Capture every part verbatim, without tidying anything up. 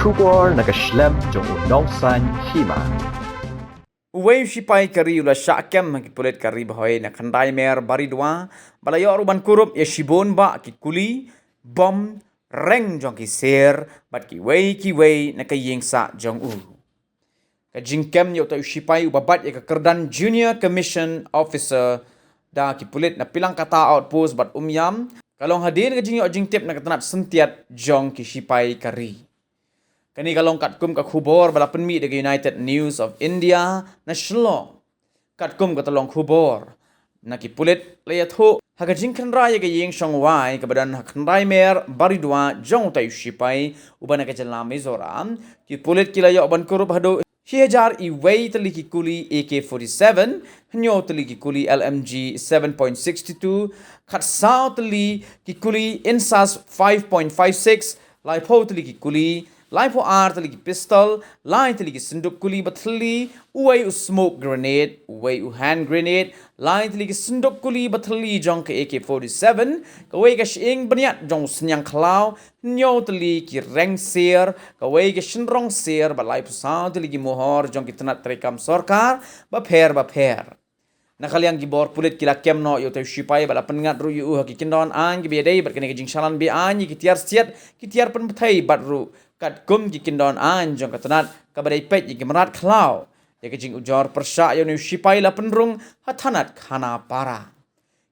Khubor na ka shlem jong u nongsan hima. Uwei u shipai ka ri u la shah kem ha ki pulit ka Ri Bhoi na Khyndai Mer Baridua, ba la ïoh ruh ban kurup ïa shibun bah ki kuli, bom, reng jong ki sier, bad kiwei kiwei na ka ïing sah jong u. Ka jingkem ïa utai u shipai uba bat ïa ka kyrdan Junior Commission Officer da ki pulit na Pilangkata Outpost bad Umiam, ka long hadien ka jingïoh jingtip na ka tnat syntiat jong ki shipai ka ri. Kane ka long katkum ka khubor ba la pynmih da ka United News of India na Shillong. Katkum ka tyllong khubor, na ki pulit la ïathuh ha ka jingkhynra ïa ka ïing shongwai kaba don ha Khyndai Mer Baridua jong utai u shipai uba na ka jylla Mizoram, ki pulit ki la ïoh ban kurup haduh shi hajar iwei tylli ki kuli A K forty-seven, hynñiew tylli ki kuli L M G seven point six two, khatsaw tylli ki kuli INSAS five point five six, laiphew tylli ki kuli, laiphew ar tylli ki pistol, lai tylli ki synduk kuli ba thylli, uwei u smoke grenade, uwei u hand grenade, lai tylli ki synduk kuli ba thylli jong ka A K forty-seven, kawei ka shyieng bniat jong u synñiang khlaw, hynñiew tylli ki reng sier, kawei ka shynrong sier, bad laiphew saw tylli ki mohor jong ki tnat treikam sorkar bapher bapher. Na ka liang ki bor pulit ki la kem noh ïa utai u shipai bad la pynngat ruh ïa u ha ki kyndon aiñ kiba ïadei bad kane ka jingshalan be-aiñ ïa ki tiar siat, ki tiar pynbthei bad ruh katkum ki kyndon aiñ jong ka tnat kaba dei peit ïa ki mrad khlaw. Ïa ka jingujor pyrshah ïa une u shipai la pynrung ha thanat Khanapara.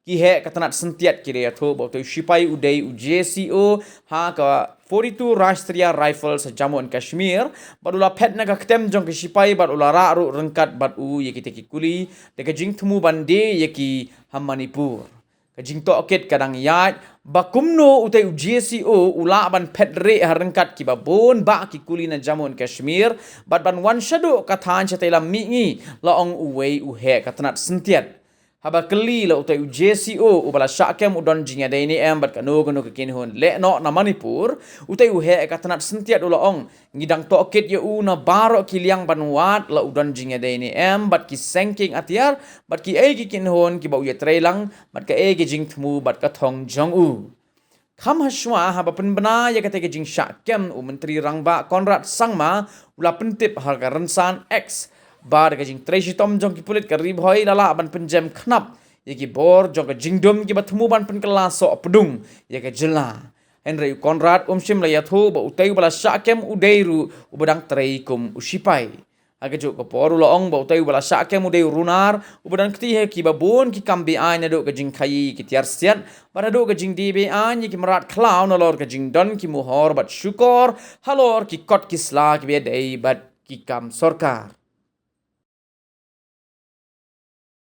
Ki heh ka tnat syntiat ki la ïathuh ba utai u shipai u dei u J C O ha ka forty-two Rashtriya Rifles ha Jammu and Kashmir, bad u la phet na ka ktem jong ki shipai bad u la rah ruh ryngkat bad u ïa kita ki kuli da ka jingthmu ban die ïa ki ha Manipur. Ka jingtohkit ka dang ïaid ba kumno utai u J C O u lah ban phet rieh ha ryngkat kiba bun bah ki kuli na Jammu and Kashmir bad ban wan shaduh ka thaiñ shatei lam mihngi, la ong uwei u heh ka tnat syntiat. Haba kylli la utai u J C O uba la shah kem u don jingïadei ne em bad kano kano ka kynhun lehnoh na Manipur, utai u heh ka tnat syntiat u la ong, ngi dang tohkit ïa u na baroh ki liang ban wad la u don jingïadei ne em bad ki seng kieng atiar bad kiei ki kynhun kiba u ïatreilang bad kaei ka jingthmu bad ka thong jong u. Kham hashwa haba pynbna ïa katei ka jingshah kem, u Myntri Rangbah Conrad Sangma u la pyntip ha ka rynsan X ba da ka jingtrei shitom jong ki pulit ka Ri Bhoi la lah ban pynjem khnap ïa ki bor jong ka jingdum kiba thmu ban pynkylla sohpdung ïa ka jylla. Hynrei u Conrad um shym la ïathuh ba utai uba la shah kem u dei ruh uba dang trei kum u shipai. Ha kajuh ka por u la ong ba utai uba la shah kem u dei u runar uba don kti ha kiba bun ki kam be-aiñ, naduh ka jingkhaïi ki tiar siat bad haduh ka jingdie be-aiñ ïa ki mrad khlaw nalor ka jingdon ki mohor bad shukor halor ki kot ki sla kiba ïadei bad ki kam sorkar.